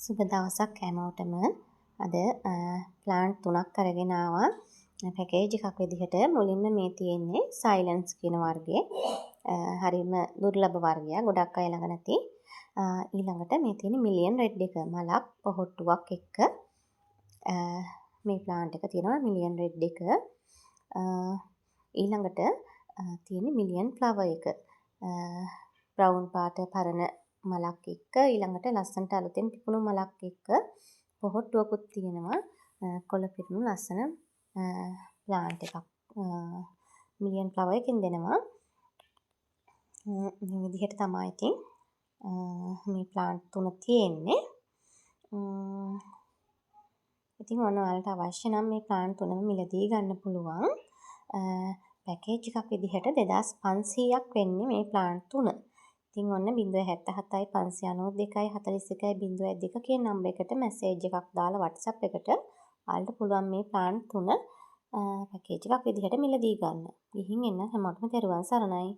සුබ දවසක් හැමෝටම. අද ප්ලාන්ට් තුනක් අරගෙන ආවා පැකේජ් එකක් විදිහට. මුලින්ම මේ තියෙන්නේ සයිලන්ස් කියන වර්ගයේ. හරිම දුර්ලභ වර්ගයක්. ගොඩක් අය ළඟ නැති. ඊළඟට මේ තියෙන්නේ මිලියන් රෙඩ් එක. මලක් පොහොට්ටුවක් එක්ක මේ ප්ලාන්ට් එක තියෙනවා, මිලියන් රෙඩ් එක. ඊළඟට තියෙන්නේ මිලියන් ෆ්ලවර් එක. බ්‍රවුන් පාට පරණ මලක් එක්ක, ඊළඟට ලස්සනට අලුතෙන් පිපුණු මලක් එක්ක පොහොට්ටුවකුත් තියෙනවා. කොළ පිරුණු ලස්සන ප්ලාන්ට් එකක් මිලියන් ෆ්ලවර් එකෙන් දෙනවා. මේ විදිහට තමයි ඉතින් මේ ප්ලාන්ට් තුන තියෙන්නේ. ඉතින් ඔන්න ඔයාලට අවශ්‍ය නම් මේ ප්ලාන්ට් තුනම මිලදී ගන්න පුළුවන්. පැකේජ් එකක් විදිහට 2500ක් වෙන්නේ මේ ප්ලාන්ට් තුන. ඉතින් ඔන්න 077 592 41 02 කියන නම්බර් එකට මැසේජ් එකක් දාලා WhatsApp එකට ඔයාලට පුළුවන් මේ ප්ලාන්ට් තුන පැකේජ් එකක් විදිහට මිලදී ගන්න. ගිහින් එන්න. හැමෝටම තෙරුවන් සරණයි.